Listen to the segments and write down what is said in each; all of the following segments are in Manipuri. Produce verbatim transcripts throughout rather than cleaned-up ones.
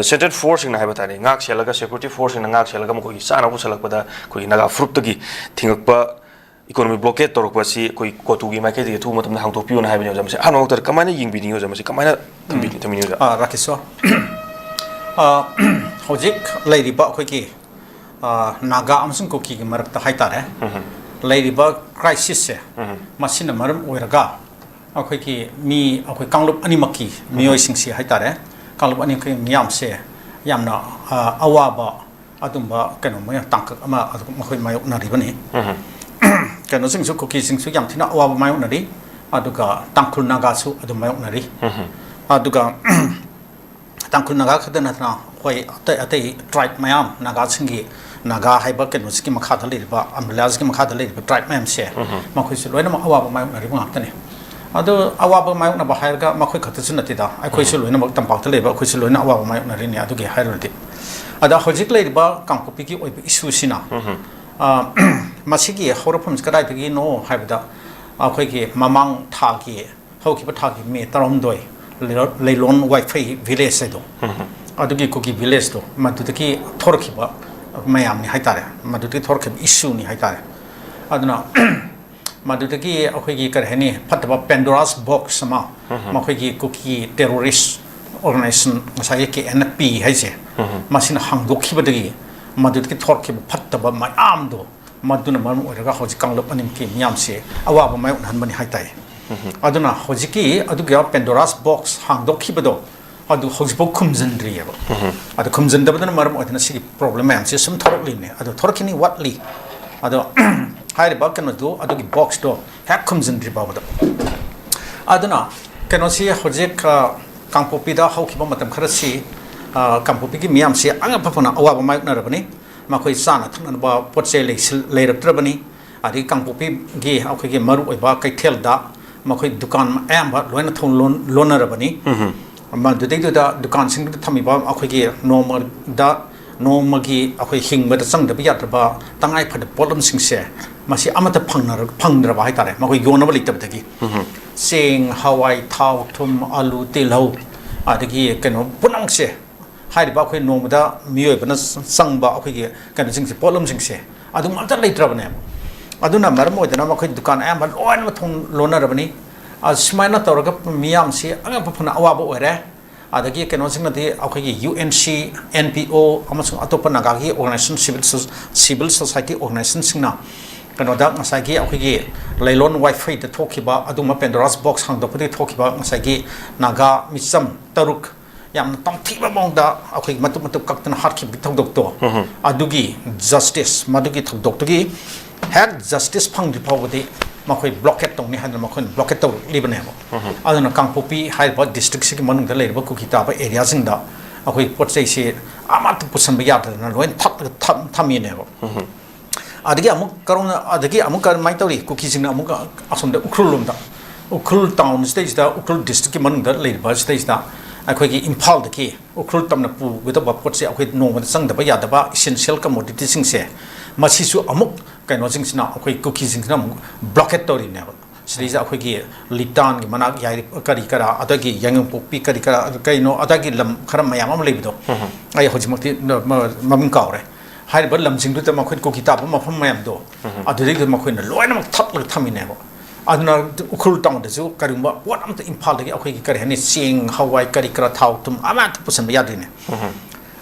ꯁꯦꯟꯇ꯭ꯔꯦꯜ ꯐꯣꯔꯁꯁꯤꯡꯅ ꯍꯥꯏꯕ ꯇꯥꯔꯦ, ꯉꯥꯛ ꯁꯦꯜꯂꯒ, ꯁꯦꯀ꯭ꯌꯨꯔꯤꯇꯤ ꯐꯣꯔꯁꯁꯤꯡꯅ ꯉꯥꯛ ꯁꯦꯜꯂꯒ ꯃꯈꯣꯏꯒꯤ ꯆꯥꯅꯕ ꯄꯨꯁꯜꯂꯛꯄꯗ ꯑꯩꯈꯣꯏꯒꯤ ꯅꯥꯒꯥ ꯐꯨꯔꯨꯞꯇꯒꯤ ꯊꯤꯡꯉꯛꯄ ꯏꯀꯣꯅꯣꯃꯤꯛ ꯕ꯭ꯂꯣꯀꯦꯠ ꯇꯧꯔꯛꯄ ꯑꯁꯤ ꯑꯩꯈꯣꯏ ꯀꯣꯇꯨꯒꯤ ꯃꯥꯏꯀꯩꯗꯒꯤ ꯑꯊꯨꯕ ꯃꯇꯝꯗ ꯍꯥꯡꯗꯣꯛꯄꯤꯌꯣꯅ ꯍꯥꯏꯕꯅꯤ ꯑꯣꯖꯥ꯫ ꯃꯁꯤ ꯑꯍꯥꯟꯕ ꯃꯛꯇꯗ ꯀꯃꯥꯏꯅ ꯌꯦꯡꯕꯤꯅꯤꯡꯉꯤ ꯑꯣꯖꯥ? ꯃꯁꯤ ꯀꯃꯥꯏꯅ ꯊꯝꯕꯤ-, ꯊꯝꯕꯤꯅꯤꯡꯉꯤ ꯑꯣꯖꯥ? ꯑ, ꯔꯥꯀꯦꯁꯣꯔ, ꯑ, ꯍꯧꯖꯤꯛ ꯂꯩꯔꯤꯕ ꯑꯩꯈꯣꯏꯒꯤ, ꯑ, ꯅꯥꯒꯥ ꯑꯃꯁꯨꯡ ꯀꯨꯀꯤꯒꯤ ꯃꯔꯛꯇ ꯍꯥꯏꯇꯥꯔꯦ, ꯎꯝ꯫ ꯂꯩꯔꯤꯕ ꯀ꯭ꯔꯥꯏꯁꯤꯁꯁꯦ, ꯎꯝ꯫ ꯃꯁꯤꯅ ꯃꯔꯝ ꯑꯣꯏꯔꯒ ꯑꯩꯈꯣꯏꯒꯤ ꯃꯤ, ꯑꯩꯈꯣꯏ ꯀꯥꯡꯂꯨꯞ ꯑꯅꯤꯃꯛꯀꯤ ꯎꯝ꯫ ꯃꯤꯑꯣꯏꯁꯤꯡꯁꯤ ꯍꯥꯏꯇꯥꯔꯦ, ꯀꯥꯡꯂꯨꯞ ꯑꯅꯤꯃꯛꯀꯤ ꯃꯤꯌꯥꯝꯁꯦ ꯌꯥꯝꯅ, ꯑ, ꯑꯋꯥꯕ ꯑꯗꯨꯝꯕ ꯀꯩꯅꯣ ꯃꯣꯏꯅ ꯇꯥꯡꯀꯛ ꯑꯃ ꯑꯗꯨꯝ ꯃꯈꯣꯏ ꯃꯥꯌꯣꯛꯅꯔꯤꯕꯅꯤ꯫ ꯎꯝ꯫ ꯀꯩꯅꯣꯁꯤꯡꯁꯨ, ꯀꯨꯀꯤꯁꯤꯡꯁꯨ ꯌꯥꯝ ꯊꯤꯅ ꯑꯋꯥꯕ ꯃꯥꯌꯣꯛꯅꯔꯤ, ꯑꯗꯨꯒ ꯇꯥꯡꯈꯨꯜ ꯅꯥꯒꯥꯁꯨ ꯑꯗꯨꯝ ꯃꯥꯌꯣꯛꯅꯔꯤ꯫ ꯎꯝ꯫ ꯑꯗꯨꯒ ꯇꯥꯡꯈꯨꯜ ꯅꯥꯒꯥ ꯈꯛꯇ ꯅꯠꯇꯅ ꯑꯩꯈꯣꯏ ꯑꯇꯩ ꯑꯇꯩ ꯇ꯭ꯔꯥꯏꯕ ꯃꯌꯥꯝ, ꯅꯥꯒꯥꯁꯤꯡꯒꯤ, ꯅꯥꯒꯥ ꯍꯥꯏꯕ ꯀꯩꯅꯣꯁꯤꯒꯤ ꯃꯈꯥꯗ ꯂꯩꯔꯤꯕ, ꯑꯝꯕ꯭ꯔꯦꯂꯥꯁꯤꯒꯤ ꯃꯈꯥꯗ ꯂꯩꯔꯤꯕ ꯇ꯭ꯔꯥꯏꯕ ꯃꯌꯥꯝꯁꯦ, ꯎꯝ꯫ ꯃꯈꯣꯏꯁꯨ ꯂꯣꯏꯅꯃꯛ ꯑꯋꯥꯕ ꯃꯥꯌꯣꯛꯅꯔꯤꯕ ꯉꯥꯛꯇꯅꯤ꯫ ꯑꯗꯨ ꯑꯋꯥꯕ ꯃꯥꯌꯣꯛꯅꯕ ꯍꯥꯏꯔꯒ ꯃꯈꯣꯏ ꯈꯛꯇꯁꯨ ꯅꯠꯇꯦꯗ, ꯑꯩꯈꯣꯏꯁꯨ ꯎꯝ꯫ ꯂꯣꯏꯅꯃꯛ, ꯇꯝꯄꯥꯛꯇ ꯂꯩꯕ ꯑꯩꯈꯣꯏꯁꯨ ꯂꯣꯏꯅ ꯑꯋꯥꯕ ꯃꯥꯌꯣꯛꯅꯔꯤꯅꯤ ꯑꯗꯨꯒꯤ ꯍꯥꯏꯔꯨꯔꯗꯤ꯫ ꯑꯗ ꯍꯧꯖꯤꯛ ꯂꯩꯔꯤꯕ ꯀꯥꯡꯄꯣꯛꯄꯤꯒꯤ ꯑꯣꯏꯕ ꯏꯁꯨꯁꯤꯅ, ꯎꯝ꯫ ꯑ, ꯃꯁꯤꯒꯤ ꯍꯧꯔꯛꯐꯝꯁꯤ ꯀꯗꯥꯏꯗꯒꯤꯅꯣ ꯍꯥꯏꯕꯗ, ꯑꯩꯈꯣꯏꯒꯤ ꯃꯃꯥꯡ ꯊꯥꯒꯤ, ꯍꯧꯈꯤꯕ ꯊꯥꯒꯤ ꯃꯦ ꯇꯔꯥꯍꯨꯝꯗꯣꯏ, ꯂꯩꯔꯣ-, ꯂꯩꯂꯣꯟ ꯋꯥꯏꯐꯩ ꯚꯤꯂꯦꯖ ꯍꯥꯏꯗꯣ, ꯎꯝ꯫ ꯑꯗꯨꯒꯤ ꯀꯨꯀꯤ ꯚꯤꯂꯦꯖꯇꯣ, ꯃꯗꯨꯗꯒꯤ ꯊꯣꯔꯛꯈꯤꯕ ꯃꯌꯥꯝꯅꯤ ꯍꯥꯏꯇꯥꯔꯦ, ꯃꯗꯨꯗꯒꯤ ꯊꯣꯔꯛꯈꯤꯕ ꯏꯁꯨꯅꯤ ꯍꯥꯏꯇꯥꯔꯦ꯫ ꯑꯗꯨꯅ ꯃꯗꯨꯗꯒꯤ ꯑꯩꯈꯣꯏꯒꯤ, ꯀꯔꯤ ꯍꯥꯏꯅꯤ, ꯐꯠꯇꯕ ꯄꯦꯟꯗꯣꯔꯥꯁ ꯕꯣꯛꯁ ꯑꯃ, ꯎꯝ꯫ ꯃꯈꯣꯏꯒꯤ ꯀꯨꯀꯤ ꯇꯦꯔꯣꯔꯤꯁ ꯑꯣꯔꯒꯅꯥꯏꯖꯦꯁꯟ, ꯉꯁꯥꯏꯒꯤ ꯀꯦ ꯑꯦꯟ ꯄꯤ ꯍꯥꯏꯁꯦ, ꯎꯝ꯫ ꯃꯁꯤꯅ ꯍꯥꯡꯗꯣꯛꯈꯤꯕꯗꯒꯤ ꯃꯗꯨꯗꯒꯤ ꯊꯣꯔꯛꯈꯤꯕ ꯐꯠꯇꯕ ꯃꯌꯥꯝꯗꯣ, ꯃꯗꯨꯅ ꯃꯔꯝ ꯑꯣꯏꯔꯒ ꯍꯧꯖꯤꯛ ꯀꯥꯡꯂꯨꯞ ꯑꯅꯤꯃꯛꯀꯤ ꯃꯤꯌꯥꯝꯁꯦ ꯑꯋꯥꯕ ꯃꯥꯌꯣꯛꯅꯍꯟꯕꯅꯤ ꯍꯥꯏꯇꯥꯏ꯫ ꯎꯝ꯫ ꯑꯗꯨꯅ ꯍꯧꯖꯤꯛꯀꯤ ꯑꯗꯨꯒꯤ ꯄꯦꯟꯗꯣꯔꯥꯁ ꯕꯣꯛꯁ ꯍꯥꯡꯗꯣꯛꯈꯤꯕꯗꯣ, ꯑꯗꯨ ꯍꯧꯖꯤꯛꯐꯥꯎ ꯈꯨꯝꯖꯤꯟꯗ꯭ꯔꯤꯑꯕ꯫ ꯎꯝ꯫ ꯑꯗꯨ ꯈꯨꯝꯖꯤꯟꯗꯕꯗꯨꯅ ꯃꯔꯝ ꯑꯣꯏꯗꯅ ꯁꯤꯒꯤ ꯄ꯭ꯔꯣꯕ꯭ꯂꯦꯝ ꯃꯌꯥꯝꯁꯦ ꯁꯨꯝ ꯊꯣꯔꯛꯂꯤꯕꯅꯤ, ꯑꯗꯨ ꯊꯣꯔꯛꯈꯤꯅꯤ, ꯋꯥꯠꯂꯤ꯫ ꯑꯗꯣ ꯍꯥꯏꯔꯤꯕ ꯀꯩꯅꯣꯗꯨ, ꯑꯗꯨꯒꯤ ꯕꯣꯛꯁꯇꯣ ꯍꯦꯛ ꯈꯨꯝꯖꯤꯟꯗ꯭ꯔꯤ ꯐꯥꯎꯕꯗ꯫ ꯑꯗꯨꯅ ꯀꯩꯅꯣꯁꯤ ꯍꯧꯖꯤꯛ, ꯑ, ꯀꯥꯡꯄꯣꯛꯄꯤꯗ ꯍꯧꯈꯤꯕ ꯃꯇꯝ ꯈꯔꯁꯤ, ꯑ, ꯀꯥꯡꯄꯣꯛꯄꯤꯒꯤ ꯃꯤꯌꯥꯝꯁꯤ ꯑꯉꯛꯄ ꯐꯅ ꯑꯋꯥꯕ ꯃꯥꯌꯣꯛꯅꯔꯕꯅꯤ꯫ ꯃꯈꯣꯏ ꯆꯥꯅ ꯊꯛꯅꯅꯕ ꯄꯣꯠ ꯆꯩ ꯂꯩꯁꯤꯜ-, ꯂꯩꯔꯛꯇ꯭ꯔꯕꯅꯤ꯫ ꯑꯗꯒꯤ ꯀꯥꯡꯄꯣꯛꯄꯤꯒꯤ ꯑꯩꯈꯣꯏꯒꯤ ꯃꯔꯨꯑꯣꯏꯕ ꯀꯩꯊꯦꯜꯗ ꯃꯈꯣꯏ ꯗꯨꯀꯥꯟ ꯑꯌꯥꯝꯕ ꯂꯣꯏꯅ ꯊꯣꯡ ꯂꯣꯟ-, ꯂꯣꯟꯅꯔꯕꯅꯤ꯫ ꯎꯝ꯫ ꯃꯗꯨꯗꯩꯗꯨꯗ ꯗꯨꯀꯥꯟꯁꯤꯡꯗꯨꯗ ꯊꯝꯃꯤꯕ ꯑꯩꯈꯣꯏꯒꯤ ꯅꯣꯡꯃꯗ, ꯅꯣꯡꯃꯒꯤ ꯑꯩꯈꯣꯏ ꯍꯤꯡꯕꯗ ꯆꯪꯗꯕ ꯌꯥꯗ꯭ꯔꯕ ꯇꯉꯥꯏ ꯐꯗꯕ ꯄꯣꯠꯂꯝꯁꯤꯡꯁꯦ, ꯃꯁꯤ ꯑꯃꯠꯇ ꯐꯪꯅꯔ-, ꯐꯪꯗ꯭ꯔꯕ ꯍꯥꯏꯇꯥꯔꯦ, ꯃꯈꯣꯏ ꯌꯣꯟꯅꯕ ꯂꯩꯇꯕꯗꯒꯤ꯫ ꯎꯝ꯫ ꯆꯦꯡ, ꯍꯋꯥꯏ, ꯊꯥꯎ, ꯊꯨꯝ, ꯑꯂꯨ, ꯇꯤꯜꯍꯧ, ꯑꯗꯒꯤ ꯀꯩꯅꯣ ꯄꯨꯝꯅꯃꯛꯁꯦ ꯍꯥꯏꯔꯤꯕ ꯑꯩꯈꯣꯏ ꯅꯣꯡꯃꯗ ꯃꯤꯑꯣꯏꯕꯅ ꯆꯪꯕ ꯑꯩꯈꯣꯏꯒꯤ ꯀꯩꯅꯣꯁꯤꯡꯁꯦ, ꯄꯣꯠꯂꯝꯁꯤꯡꯁꯦ ꯑꯗꯨꯝ ꯑꯝꯇ ꯂꯩꯇ꯭ꯔꯕꯅꯦꯕ꯫ ꯑꯗꯨꯅ ꯃꯔꯝ ꯑꯣꯏꯗꯅ ꯃꯈꯣꯏ ꯗꯨꯀꯥꯟ ꯑꯌꯥꯝꯕ ꯂꯣꯏꯅꯃꯛ ꯊꯣꯡ ꯂꯣꯟꯅꯔꯕꯅꯤ꯫ ꯑ, ꯁꯨꯃꯥꯏꯅ ꯇꯧꯔꯒ ꯃꯤꯌꯥꯝꯁꯤ ꯑꯉꯛꯄ ꯐꯅ ꯑꯋꯥꯕ ꯑꯣꯏꯔꯦ꯫ ꯑꯗꯒꯤ ꯀꯩꯅꯣꯁꯤꯡꯅꯗꯤ ꯑꯩꯈꯣꯏꯒꯤ U N C, N P O ꯑꯃꯁꯨꯡ ꯑꯇꯣꯞꯄ ꯅꯥꯒꯥꯒꯤ organization, civil so-, civil society organizationꯁꯤꯡꯅ ꯀꯩꯅꯣꯗ ꯉꯁꯥꯏꯒꯤ ꯑꯩꯈꯣꯏꯒꯤ ꯂꯩꯂꯣꯟ ꯋꯥꯏꯐꯩꯗ ꯊꯣꯛꯈꯤꯕ ꯑꯗꯨꯒꯨꯝꯕ Pandora's box ꯍꯥꯡꯗꯣꯛꯄꯗꯒꯤ ꯊꯣꯛꯈꯤꯕ ꯉꯁꯥꯏꯒꯤ ꯅꯥꯒꯥ ꯃꯤꯆꯝ ꯇꯔꯨꯛ ꯌꯥꯝꯅ ꯇꯝꯊꯤꯕ ꯃꯑꯣꯡꯗ ꯑꯩꯈꯣꯏꯒꯤ ꯃꯇꯨꯞ ꯃꯇꯨꯞ ꯀꯛꯇꯅ ꯍꯥꯠꯈꯤꯕꯒꯤ ꯊꯧꯗꯣꯛꯇꯣ, ꯑꯗꯨꯒꯤ justice, ꯃꯗꯨꯒꯤ ꯊꯧꯗꯣꯛꯇꯨꯒꯤ ꯍꯦꯛ justice ꯐꯪꯗ꯭ꯔꯤ ꯐꯥꯎꯕꯗꯤ ꯃꯈꯣꯏ blockade ꯇꯧꯅꯤ ꯍꯥꯏꯗꯅ ꯃꯈꯣꯏꯅ blockade ꯇꯧꯔꯛꯂꯤꯕꯅꯦꯕ꯫ ꯑꯗꯨꯅ ꯀꯥꯡꯄꯣꯛꯄꯤ ꯍꯥꯏꯔꯤꯕ districtꯁꯤꯒꯤ ꯃꯅꯨꯡꯗ ꯂꯩꯔꯤꯕ ꯀꯨꯀꯤ ꯇꯥꯕ areaꯁꯤꯡꯗ ꯑꯩꯈꯣꯏ ꯄꯣꯠ ꯆꯩꯁꯤ ꯑꯃꯠꯇ ꯄꯨꯁꯟꯕ ꯌꯥꯗꯗꯅ ꯂꯣꯏꯅ ꯊꯠꯂꯒ ꯊꯝ-, ꯊꯝꯃꯤꯅꯦꯕ꯫ ꯑꯗꯒꯤ ꯑꯃꯨꯛ ꯀꯔꯝꯅ, ꯑꯗꯒꯤ ꯑꯃꯨꯛ ꯀꯔꯝꯍꯥꯏꯅ ꯇꯧꯔꯤ? ꯀꯨꯀꯤꯁꯤꯡꯅ ꯑꯃꯨꯛ ꯑꯁꯣꯝꯗ ꯎꯈ꯭ꯔꯨꯜ ꯂꯣꯝꯗ, ꯎꯈ꯭ꯔꯨꯜ town ꯁꯤꯗꯩꯁꯤꯗ, ꯎꯈ꯭ꯔꯨꯜ districtꯀꯤ ꯃꯅꯨꯡꯗ ꯂꯩꯔꯤꯕ ꯁꯤꯗꯩꯁꯤꯗ ꯑꯩꯈꯣꯏꯒꯤ ꯏꯝꯐꯥꯜꯗꯒꯤ ꯎꯈ꯭ꯔꯨꯜ ꯇꯝꯅ ꯄꯨꯒꯗꯕ ꯄꯣꯠꯁꯦ, ꯑꯩꯈꯣꯏ ꯅꯣꯡꯃꯗ ꯆꯪꯗꯕ ꯌꯥꯗꯕ essential commodity ꯁꯤꯡꯁꯦ, ꯃꯁꯤꯁꯨ ꯑꯃꯨꯛ ꯀꯩꯅꯣꯁꯤꯡꯁꯤꯅ, ꯑꯩꯈꯣꯏ ꯀꯨꯀꯤꯁꯤꯡꯁꯤꯅ ꯑꯃꯨꯛ blockade ꯇꯧꯔꯤꯅꯦꯕ꯫ ꯁꯤꯗꯩꯁꯤꯗ ꯑꯩꯈꯣꯏꯒꯤ ꯂꯤꯇꯥꯟꯒꯤ ꯃꯅꯥꯛ, ꯌꯥꯏꯔꯤ ꯀꯔꯤ ꯀꯔꯥ, ꯑꯗꯒꯤ ꯌꯥꯏꯉꯪꯄꯣꯛꯄꯤ ꯀꯔꯤ ꯀꯔꯥ, ꯀꯩꯅꯣ, ꯑꯗꯒꯤ ꯂꯝ ꯈꯔ ꯃꯌꯥꯝ ꯑꯃ ꯂꯩꯕꯗꯣ, ꯑꯩ ꯍꯧꯖꯤꯛꯃꯛꯇꯤ ꯃ-, ꯃꯃꯤꯡ ꯀꯥꯎꯔꯦ꯫ ꯍꯥꯏꯔꯤꯕ ꯂꯝꯁꯤꯡꯗꯨꯗ ꯃꯈꯣꯏ ꯀꯨꯀꯤ ꯇꯥꯕ ꯃꯐꯝ ꯃꯌꯥꯝꯗꯣ, ꯑꯗꯨꯗꯩꯗꯨꯗ ꯃꯈꯣꯏꯅ ꯂꯣꯏꯅꯃꯛ ꯊꯠꯂꯒ ꯊꯝꯃꯤꯅꯦꯕ꯫ ꯑꯗꯨꯅ ꯎꯈ꯭ꯔꯨꯜ town ꯗꯁꯨ ꯀꯔꯤꯒꯨꯝꯕ ꯄꯣꯠ ꯑꯝꯇ ꯏꯝꯐꯥꯜꯗꯒꯤ ꯑꯩꯈꯣꯏꯒꯤ, ꯀꯔꯤ ꯍꯥꯏꯅꯤ, ꯆꯦꯡ, ꯍꯋꯥꯏ, ꯀꯔꯤ ꯀꯔꯥ, ꯊꯥꯎ, ꯊꯨꯝ ꯑꯃꯠꯇ ꯄꯨꯁꯟꯕ ꯌꯥꯗ꯭ꯔꯤꯅꯦ꯫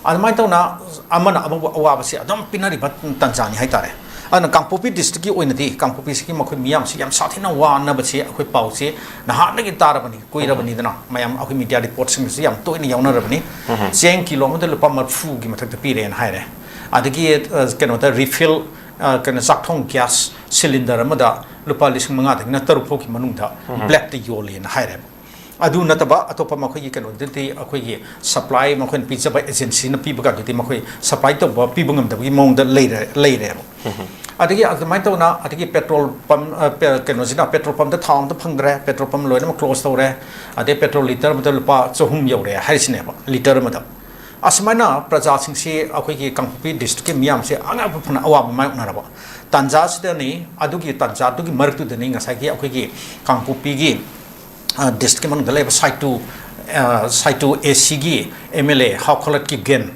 ꯑꯗꯨꯃꯥꯏꯅ ꯇꯧꯅ ꯑꯃꯅ ꯑꯃꯕꯨ ꯑꯋꯥꯕꯁꯤ ꯑꯗꯨꯝ ꯄꯤꯅꯔꯤꯕ ꯇꯥꯟꯖꯥꯅꯤ ꯍꯥꯏꯇꯥꯔꯦ꯫ ꯑꯗꯨꯅ ꯀꯥꯡꯄꯣꯛꯄꯤ districtꯀꯤ ꯑꯣꯏꯅꯗꯤ, ꯀꯥꯡꯄꯣꯛꯄꯤꯁꯤꯒꯤ ꯃꯈꯣꯏ ꯃꯤꯌꯥꯝꯁꯤ ꯌꯥꯝ ꯁꯥꯊꯤꯅ ꯋꯥꯅꯕꯁꯤ ꯑꯩꯈꯣꯏ ꯄꯥꯎꯁꯤ ꯅꯍꯥꯟꯗꯒꯤ ꯇꯥꯔꯕꯅꯤ, ꯀꯨꯏꯔꯕꯅꯤꯗꯅ, ꯃꯌꯥꯝ ꯑꯩꯈꯣꯏ media reportꯁꯤꯡꯗꯁꯨ ꯌꯥꯝ ꯇꯣꯏꯅ ꯌꯥꯎꯅꯔꯕꯅꯤ꯫ ꯆꯦꯡ ꯀꯤꯂꯣ ꯑꯃꯗ ꯂꯨꯄꯥ ꯃꯔꯤꯐꯨꯒꯤ ꯃꯊꯛꯇ ꯄꯤꯔꯦꯅ ꯍꯥꯏꯔꯦ꯫ ꯑꯗꯒꯤ, ꯑ, ꯀꯩꯅꯣꯗ refill, ꯑ, ꯀꯩꯅꯣ, ꯆꯥꯛꯊꯣꯡ gas cylinder ꯑꯃꯗ ꯂꯨꯄꯥ ꯂꯤꯁꯤꯡ ꯃꯉꯥꯗꯒꯤꯅ ꯇꯔꯨꯛ ꯐꯥꯎꯒꯤ ꯃꯅꯨꯡꯗ blackꯇ ꯌꯣꯜꯂꯦꯅ ꯍꯥꯏꯔꯦꯕ꯫ ꯑꯗꯨ ꯅꯠꯇꯕ ꯑꯇꯣꯞꯄ ꯃꯈꯣꯏꯒꯤ ꯀꯩꯅꯣꯗꯗꯤ, ꯑꯩꯈꯣꯏꯒꯤ supply, ꯃꯈꯣꯏꯅ ꯄꯤꯖꯕ agencyꯅ ꯄꯤꯕ ꯀꯥꯟꯗꯗꯤ ꯃꯈꯣꯏ supply ꯇꯧꯕ, ꯄꯤꯕ ꯉꯝꯗꯕꯒꯤ ꯃꯑꯣꯡꯗ ꯂꯩꯔꯦ, ꯂꯩꯔꯦꯕ꯫ ꯑꯗꯒꯤ ꯑꯗꯨꯃꯥꯏꯅ ꯇꯧꯅ, ꯑꯗꯒꯤ petrol pump, ꯑ, ꯄꯦ-, ꯀꯩꯅꯣꯁꯤꯅ, petrol pumpꯇ ꯊꯥꯎ ꯑꯝꯇ ꯐꯪꯗ꯭ꯔꯦ, petrol pump ꯂꯣꯏꯅꯃꯛ close ꯇꯧꯔꯦ, ꯑꯗꯩ petrol litre ꯑꯃꯗ ꯂꯨꯄꯥ ꯆꯍꯨꯝ ꯌꯧꯔꯦ ꯍꯥꯏꯔꯤꯁꯤꯅꯦꯕ, litre ꯑꯃꯗ꯫ ꯑꯁꯨꯃꯥꯏꯅ ꯄ꯭ꯔꯖꯥꯁꯤꯡꯁꯤ, ꯑꯩꯈꯣꯏꯒꯤ ꯀꯥꯡꯄꯣꯛꯄꯤ districtꯀꯤ ꯃꯤꯌꯥꯝꯁꯦ ꯑꯉꯛꯄ ꯐꯅ ꯑꯋꯥꯕ ꯃꯥꯌꯣꯛꯅꯔꯕ ꯇꯥꯟꯖꯥꯁꯤꯗꯅꯤ, ꯑꯗꯨꯒꯤ ꯇꯥꯟꯖꯥꯗꯨꯒꯤ ꯃꯔꯛꯇꯨꯗꯅꯤ ꯉꯁꯥꯏꯒꯤ ꯑꯩꯈꯣꯏꯒꯤ ꯀꯥꯡꯄꯣꯛꯄꯤꯒꯤ, ꯑ, districtꯀꯤ ꯃꯅꯨꯡꯗ ꯂꯩꯕ ꯁꯥꯏꯇꯨ, ꯁꯥꯏꯇꯨ ꯑꯦ ꯁꯤꯒꯤ ꯑꯦꯝ ꯑꯦꯜ ꯑꯦ ꯍꯥꯎꯈꯣꯂꯠꯀꯤ ꯒꯦꯟ,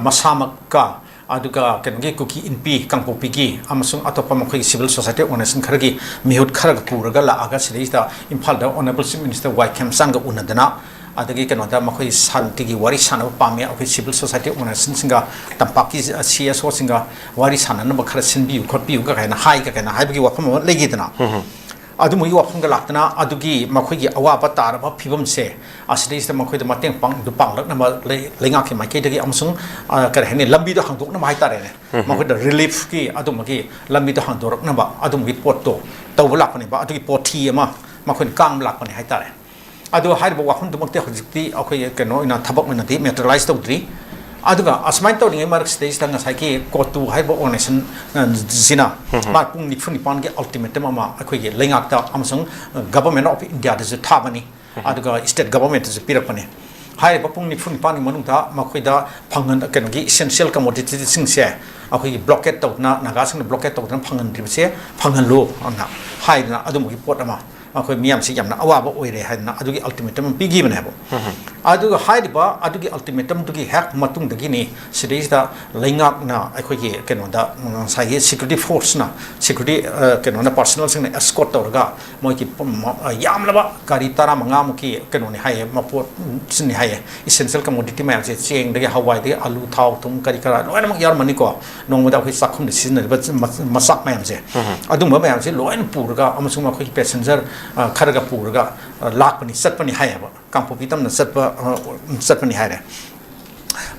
ꯃꯁꯥꯃꯛꯀ, ꯑꯗꯨꯒ ꯀꯩꯅꯣꯒꯤ ꯀꯨꯀꯤ ꯏꯟꯄꯤ ꯀꯥꯡꯄꯣꯛꯄꯤꯒꯤ ꯑꯃꯁꯨꯡ ꯑꯇꯣꯞꯄ ꯃꯈꯣꯏꯒꯤ civil society organization ꯈꯔꯒꯤ ꯃꯤꯍꯨꯠ ꯈꯔꯒ ꯄꯨꯔꯒ ꯂꯥꯛꯑꯒ ꯁꯤꯗꯩꯁꯤꯗ ꯏꯝꯐꯥꯜꯗ Honourable Chief Minister ꯋꯥꯏ ꯈꯦꯝꯆꯥꯟꯒ ꯎꯅꯗꯅ, ꯑꯗꯒꯤ ꯀꯩꯅꯣꯗ ꯃꯈꯣꯏ ꯁꯥꯟꯇꯤꯒꯤ ꯋꯥꯔꯤ ꯁꯥꯟꯅꯕ ꯄꯥꯝꯃꯤ, ꯑꯩꯈꯣꯏ civil society organizationꯁꯤꯡꯒ, ꯇꯝꯄꯥꯛꯀꯤ ꯁꯤ ꯑꯦꯁ ꯑꯣꯁꯤꯡꯒ ꯋꯥꯔꯤ ꯁꯥꯟꯅꯅꯕ ꯈꯔ ꯁꯤꯟꯕꯤꯌꯨ ꯈꯣꯠꯄꯤꯌꯨꯒ ꯀꯥꯏꯅ ꯍꯥꯏꯒ ꯀꯥꯏꯅ ꯍꯥꯏꯕꯒꯤ ꯋꯥꯐꯝ ꯑꯃ ꯂꯩꯈꯤꯗꯅ, ꯑꯗꯨꯝꯕꯒꯤ ꯋꯥꯐꯝꯒ ꯂꯥꯛꯇꯅ, ꯑꯗꯨꯒꯤ ꯃꯈꯣꯏꯒꯤ ꯑꯋꯥꯕ ꯇꯥꯔꯕ ꯐꯤꯕꯝꯁꯦ ꯑꯁꯤꯗꯩꯁꯤꯗ ꯃꯈꯣꯏꯗ ꯃꯇꯦꯡ ꯄꯥꯡ-, ꯄꯥꯡꯂꯛꯅꯕ ꯂꯩ-, ꯂꯩꯉꯥꯛꯀꯤ ꯃꯥꯏꯀꯩꯗꯒꯤ ꯑꯃꯁꯨꯡ, ꯑ, ꯀꯔꯤ ꯍꯥꯏꯅꯤ, ꯂꯝꯕꯤꯗꯣ ꯍꯥꯡꯗꯣꯛꯅꯕ ꯍꯥꯏꯇꯥꯔꯦꯅꯦ, ꯃꯈꯣꯏꯗ reliefꯀꯤ ꯑꯗꯨꯝꯕꯒꯤ ꯂꯝꯕꯤꯗꯣ ꯍꯥꯡꯗꯣꯔꯛꯅꯕ ꯑꯗꯨꯝꯕꯒꯤ ꯄꯣꯠꯇꯣ ꯇꯧꯕ ꯂꯥꯛꯄꯅꯦꯕ꯫ ꯑꯗꯨꯒꯤ ꯄꯣꯠꯊꯤ ꯑꯃ ꯃꯈꯣꯏꯅ ꯀꯥꯡꯕ ꯂꯥꯛꯄꯅꯦ ꯍꯥꯏꯇꯥꯔꯦ꯫ ꯑꯗꯣ ꯍꯥꯏꯔꯤꯕ ꯋꯥꯐꯝꯗꯨꯃꯛꯇꯤ ꯍꯧꯖꯤꯛꯇꯤ ꯑꯩꯈꯣꯏ ꯀꯩꯅꯣ ꯑꯣꯏꯅ, ꯊꯕꯛ ꯑꯣꯏꯅꯗꯤ materialize ꯇꯧꯗ꯭ꯔꯤ꯫ ꯑꯗꯨꯒ ꯑꯁꯨꯃꯥꯏꯅ ꯇꯧꯔꯤꯉꯩ ꯃꯔꯛꯁꯤꯗꯩꯁꯤꯗ ꯉꯁꯥꯏꯒꯤ ꯀꯣꯇꯨ ꯍꯥꯏꯔꯤꯕ organization, ꯑ, ꯁꯤꯅ ꯃꯥ ꯄꯨꯡ ꯅꯤꯐꯨ ꯅꯤꯄꯥꯟꯒꯤ ultimatum ꯑꯃ ꯑꯩꯈꯣꯏꯒꯤ ꯂꯩꯉꯥꯛꯇ ꯑꯃꯁꯨꯡ Government of Indiaꯗꯁꯨ ꯊꯥꯕꯅꯤ, ꯑꯗꯨꯒ state governmentꯇꯁꯨ ꯄꯤꯔꯛꯄꯅꯤ꯫ ꯍꯥꯏꯔꯤꯕ ꯄꯨꯡ ꯅꯤꯐꯨ ꯅꯤꯄꯥꯟꯒꯤ ꯃꯅꯨꯡꯗ ꯃꯈꯣꯏꯗ ꯐꯪꯍꯟ-, ꯀꯩꯅꯣꯒꯤ essential commoditiesꯁꯤꯡꯁꯦ ꯑꯩꯈꯣꯏꯒꯤ blockade ꯇꯧꯗꯅ, ꯅꯥꯒꯥꯁꯤꯡꯅ blockade ꯇꯧꯗꯅ ꯐꯪꯍꯟꯗ꯭ꯔꯤꯕꯁꯦ ꯐꯪꯍꯜꯂꯨ ꯑꯅ ꯍꯥꯏꯗꯅ ꯑꯗꯨꯝꯕꯒꯤ ꯄꯣꯠ ꯑꯃ ꯑꯩꯈꯣꯏ ꯃꯤꯌꯥꯝꯁꯤ ꯌꯥꯝꯅ ꯑꯋꯥꯕ ꯑꯣꯏꯔꯦ ꯍꯥꯏꯗꯅ ꯑꯗꯨꯒꯤ ultimatum ꯑꯃ ꯄꯤꯈꯤꯕꯅꯦꯕ꯫ ꯑꯗꯨꯒ ꯍꯥꯏꯔꯤꯕ ꯑꯗꯨꯒꯤ ultimatumꯗꯨꯒꯤ ꯍꯦꯛ ꯃꯇꯨꯡꯗꯒꯤꯅꯤ ꯁꯤꯗꯩꯁꯤꯗ ꯂꯩꯉꯥꯛꯅ ꯑꯩꯈꯣꯏꯒꯤ ꯀꯩꯅꯣꯗ ꯉꯁꯥꯏꯒꯤ security forceꯅ, security, ꯑ, ꯀꯩꯅꯣꯅ, personnelꯁꯤꯡꯅ escort ꯇꯧꯔꯒ ꯃꯣꯏꯒꯤ ꯄꯨꯝ-, ꯃ-, ꯑ, ꯌꯥꯝꯂꯕ ꯒꯥꯔꯤ ꯇꯔꯥꯃꯉꯥꯃꯨꯛꯀꯤ ꯀꯩꯅꯣꯅꯤ ꯍꯥꯏꯌꯦ, ꯃꯄꯣꯠꯁꯤꯅꯤ ꯍꯥꯏꯌꯦ, essential commodity ꯃꯌꯥꯝꯁꯦ, ꯆꯦꯡꯗꯒꯤ, ꯍꯋꯥꯏꯗꯒꯤ, ꯑꯂꯨ, ꯊꯥꯎ, ꯊꯨꯝ, ꯀꯔꯤ ꯀꯔꯥ ꯂꯣꯏꯅꯃꯛ ꯌꯥꯎꯔꯝꯃꯅꯤꯀꯣ, ꯅꯣꯡꯃꯗ ꯑꯩꯈꯣꯏ ꯆꯥꯛꯈꯨꯝꯗ ꯁꯤꯖꯤꯟꯅꯔꯤꯕ ꯃ-, ꯃꯆꯥꯛ ꯃꯌꯥꯝꯁꯦ, ꯑꯗꯨꯝꯕ ꯃꯌꯥꯝꯁꯦ ꯂꯣꯏꯅ ꯄꯨꯔꯒ ꯑꯃꯁꯨꯡ ꯑꯩꯈꯣꯏꯒꯤ passenger, ꯑ, ꯈꯔꯒ ꯄꯨꯔꯒ, ꯑ, ꯂꯥꯛꯄꯅꯤ, ꯆꯠꯄꯅꯤ ꯍꯥꯏꯌꯦꯕ, ꯀꯥꯡꯄꯣꯛꯄꯤ ꯇꯝꯅ ꯆꯠꯄ, ꯑ, ꯆꯠꯄꯅꯤ ꯍꯥꯏꯔꯦ꯫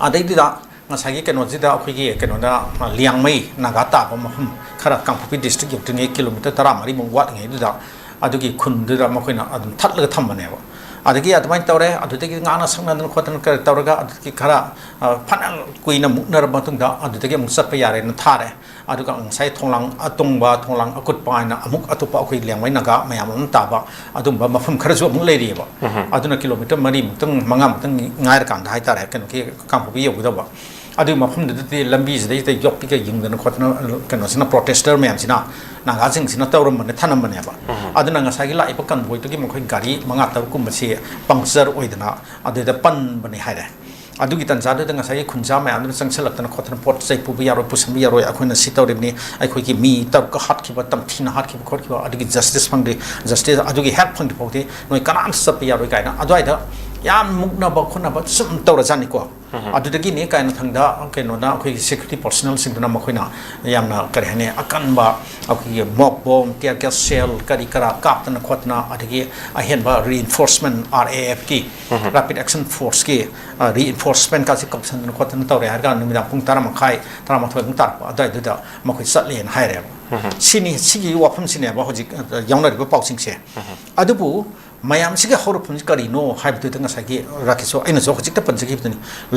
ꯑꯗꯩꯗꯨꯗ ꯉꯁꯥꯏꯒꯤ ꯀꯩꯅꯣꯁꯤꯗ ꯑꯩꯈꯣꯏꯒꯤ ꯀꯩꯅꯣꯗ, ꯑ, ꯂꯤꯌꯥꯡꯃꯩ ꯅꯥꯒꯥ ꯇꯥꯕ ꯃꯐꯝ ꯈꯔ ꯀꯥꯡꯄꯣꯛꯄꯤ district ꯌꯧꯗ꯭ꯔꯤꯉꯩ kilometre ꯇꯔꯥꯃꯔꯤꯃꯨꯛ ꯋꯥꯠꯂꯤꯉꯩꯗꯨꯗ ꯑꯗꯨꯒꯤ ꯈꯨꯟꯗꯨꯗ ꯃꯈꯣꯏꯅ ꯑꯗꯨꯝ ꯊꯠꯂꯒ ꯊꯝꯕꯅꯦꯕ꯫ ꯑꯗꯒꯤ ꯑꯗꯨꯃꯥꯏꯅ ꯇꯧꯔꯦ, ꯑꯗꯨꯗꯒꯤ ꯉꯥꯡꯅ ꯁꯛꯅꯗꯅ ꯈꯣꯠꯇꯅ ꯀꯔꯤ ꯇꯧꯔꯒ ꯑꯗꯨꯗꯒꯤ ꯈꯔ, ꯑ, ꯐꯅ ꯀꯨꯏꯅ ꯃꯨꯛꯅꯔꯕ ꯃꯇꯨꯡꯗ ꯑꯗꯨꯗꯒꯤ ꯑꯃꯨꯛ ꯆꯠꯄ ꯌꯥꯔꯦꯅ ꯊꯥꯔꯦ꯫ ꯑꯗꯨꯒ ꯉꯁꯥꯏ ꯊꯣꯡꯂꯥꯡ ꯑꯇꯣꯡꯕ, ꯊꯣꯡꯂꯥꯡ ꯑꯀꯨꯠꯄ ꯍꯥꯏꯅ ꯑꯃꯨꯛ ꯑꯇꯣꯞꯄ ꯑꯩꯈꯣꯏ ꯂꯤꯌꯥꯡꯃꯩ ꯅꯥꯒꯥ ꯃꯌꯥꯝ ꯑꯃ ꯇꯥꯕ ꯑꯗꯨꯝꯕ ꯃꯐꯝ ꯈꯔꯁꯨ ꯑꯃꯨꯛ ꯂꯩꯔꯤꯑꯕ꯫ ꯑꯗꯨꯅ kilometre ꯃꯔꯤꯃꯨꯛꯇꯪ, ꯃꯉꯥꯃꯨꯛꯇꯪ ꯉꯥꯏꯔꯀꯥꯟꯗ ꯍꯥꯏꯇꯥꯔꯦ, ꯀꯩꯅꯣꯒꯤ ꯀꯥꯡꯄꯣꯛꯄꯤ ꯌꯧꯒꯗꯕ꯫ ꯑꯗꯨꯒꯤ ꯃꯐꯝꯗꯨꯗꯗꯤ ꯂꯝꯕꯤꯁꯤꯗꯩꯗ ꯌꯣꯠꯄꯤꯒ ꯌꯨꯡꯗꯅ ꯈꯣꯠꯇꯅ ꯀꯩꯅꯣꯁꯤꯅ, ꯄ꯭ꯔꯣꯇꯦꯁꯇꯔ ꯃꯌꯥꯝꯁꯤꯅ ꯅꯥꯒꯥꯁꯤꯡꯁꯤꯅ ꯇꯧꯔꯝꯕꯅꯦ, ꯊꯅꯝꯕꯅꯦꯕ꯫ ꯑꯗꯨꯅ ꯉꯁꯥꯏꯒꯤ ꯂꯥꯛꯏꯕ ꯀꯟꯚꯣꯏꯗꯨꯒꯤ ꯃꯈꯣꯏ ꯒꯥꯔꯤ ꯃꯉꯥ ꯇꯔꯨꯛ ꯀꯨꯝꯕꯁꯤ ꯄꯪꯆꯔ ꯑꯣꯏꯗꯅ ꯑꯗꯨꯗ ꯄꯟꯕꯅꯤ ꯍꯥꯏꯔꯦ꯫ ꯑꯗꯨꯒꯤ ꯇꯟꯖꯥꯗꯨꯗ ꯉꯁꯥꯏꯒꯤ ꯈꯨꯟꯖꯥ ꯃꯌꯥꯝꯗꯨꯅ ꯆꯪꯁꯤꯜꯂꯛꯇꯅ ꯈꯣꯠꯇꯅ ꯄꯣꯠ ꯆꯩ ꯄꯨꯕ ꯌꯥꯔꯣꯏ, ꯄꯨꯁꯟꯕ ꯌꯥꯔꯣꯏ, ꯑꯩꯈꯣꯏꯅ ꯁꯤ ꯇꯧꯔꯤꯕꯅꯤ, ꯑꯩꯈꯣꯏꯒꯤ ꯃꯤ ꯇꯔꯨꯛꯀ ꯍꯥꯠꯈꯤꯕ, ꯇꯝꯊꯤꯅ ꯍꯥꯠꯈꯤꯕ ꯈꯣꯠꯈꯤꯕ, ꯑꯗꯨꯒꯤ ꯖꯁꯇꯤꯁ ꯐꯪꯗ꯭ꯔꯤ, ꯖꯁꯇꯤꯁ ꯑꯗꯨꯒꯤ ꯍꯦꯛ ꯐꯪꯗ꯭ꯔꯤ ꯐꯥꯎꯗꯤ ꯅꯣꯏ ꯀꯅꯥꯝꯇ ꯆꯠꯄ ꯌꯥꯔꯣꯏ ꯀꯥꯏꯅ ꯑꯗꯨꯋꯥꯏꯗ ꯌꯥꯝ ꯃꯨꯛꯅꯕ ꯈꯣꯠꯅꯕ ꯁꯨꯝ ꯇꯧꯔꯖꯥꯠꯅꯤꯀꯣ꯫ ꯑꯗꯨꯗꯒꯤꯅꯦ ꯀꯥꯏꯅ ꯊꯪꯗ ꯀꯩꯅꯣꯅ, ꯑꯩꯈꯣꯏꯒꯤ ꯁꯦꯀ꯭ꯌꯨꯔꯤꯇꯤ ꯄꯔꯁꯅꯦꯜꯁꯤꯡꯗꯨꯅ ꯃꯈꯣꯏꯅ ꯌꯥꯝꯅ, ꯀꯔꯤ ꯍꯥꯏꯅꯤ, ꯑꯀꯟꯕ ꯑꯩꯈꯣꯏꯒꯤ ꯃꯣꯛ ꯕꯣꯝ, ꯇꯤꯌꯔ ꯒ꯭ꯌꯥꯁ ꯁꯦꯜ ꯀꯔꯤ ꯀꯔꯥ ꯀꯥꯞꯇꯅ ꯈꯣꯠꯇꯅ, ꯑꯗꯒꯤ ꯑꯍꯦꯟꯕ ꯔꯤꯏꯟꯐꯣꯔꯁꯃꯦꯟ, ꯑꯥꯔ ꯑꯦ ꯑꯦꯐꯀꯤ, ꯔꯦꯄꯤꯗ ꯑꯦꯛꯁꯟ ꯐꯣꯔꯁꯀꯤ ꯔꯤꯏꯟꯐꯣꯔꯁꯃꯦꯟꯀꯥꯁꯦ ꯀꯧꯁꯟꯗꯅ ꯈꯣꯠꯇꯅ ꯇꯧꯔꯦ ꯍꯥꯏꯔꯒ ꯅꯨꯃꯤꯗꯥꯡ ꯄꯨꯡ ꯇꯔꯥ ꯃꯈꯥꯏ, ꯇꯔꯥꯃꯥꯊꯣꯏꯃꯨꯛ ꯇꯥꯔꯛꯄ ꯑꯗꯨꯋꯥꯏꯗꯨꯗ ꯃꯈꯣꯏ ꯆꯠꯂꯦꯅ ꯍꯥꯏꯔꯦꯕ꯫ ꯁꯤꯅꯤ, ꯁꯤꯒꯤ ꯋꯥꯐꯝꯁꯤꯅꯦꯕ ꯍꯧꯖꯤꯛ, ꯑ, ꯌꯥꯎꯅꯔꯤꯕ ꯄꯥꯎꯁꯤꯡꯁꯦ꯫ ꯑꯗꯨꯕꯨ ꯃꯌꯥꯝꯁꯤꯒꯤ ꯍꯧꯔꯛꯐꯝꯁꯤ ꯀꯔꯤꯅꯣ ꯍꯥꯏꯕꯗꯨꯗ ꯉꯁꯥꯏꯒꯤ ꯔꯥꯀꯦꯁꯁꯨ ꯑꯩꯅꯁꯨ ꯍꯧꯖꯤꯛꯇ ꯄꯟꯖꯈꯤꯕꯗꯨꯅꯤ,